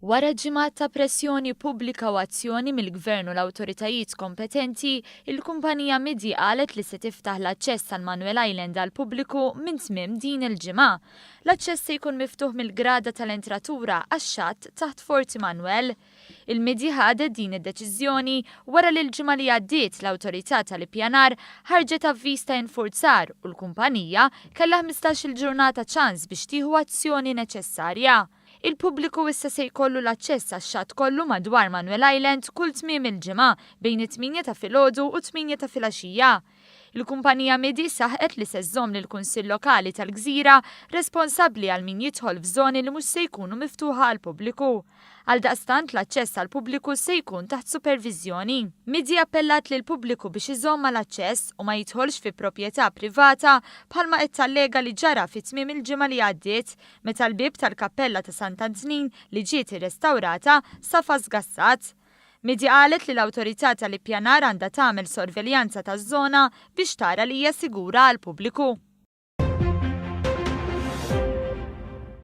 Wara ġimgħat ta' pressjoni pubblika u azzjoni mill-Gvern u l-awtoritajiet kompetenti, il-kumpanija Midi qalet li se tiftaħ l-aċċess għal Manuel Island għall-pubbliku minn tmiem din il-ġimgħa. L-aċċess se jkun miftuħ mill-grada tal-entratura għax-xatt taħt Forti Manuel. Il-Midi ħadet din id-deċiżjoni wara li l-ġimgħa li għaddiet l-Awtorità tal-Ippjanar ħarġet avviż ta' infurzar u l-kumpanija kellha 15-il ġurnata ċans biex tieħu azzjoni neċessarja. Il-pubbliku issa se jkollu l-aċċess għax-xatt kollu madwar Manuel Island kull tmiem il-ġimgħa bejn it-tmienja ta' filgħodu u t-tmienja ta' filgħaxija. Il-kumpanija Midi saħqet li se żżomm lill-Kunsill Lokali tal-Gżira responsabbli għal min jidħol f'żoni li mhux se jkunu miftuħa għall-pubbliku. Għaldaqstant l-aċċess għall-pubbliku se jkun taħt superviżjoni. Midi appellat lill-pubbliku biex iżomm mal-aċċess u ma jidħolx fi proprjetà privata bħalma qed tallega li ġara fi tmiem il-ġimgħa li għaddiet meta l-bieb tal-kappella ta' Sant'Antnin li ġiet irrestawrata safa sgassat. Midi qalet li l-Awtorità tal-Ippjanar għandha tagħmel sorveljanza taż-żona biex tara li hija sigura għall-pubbliku.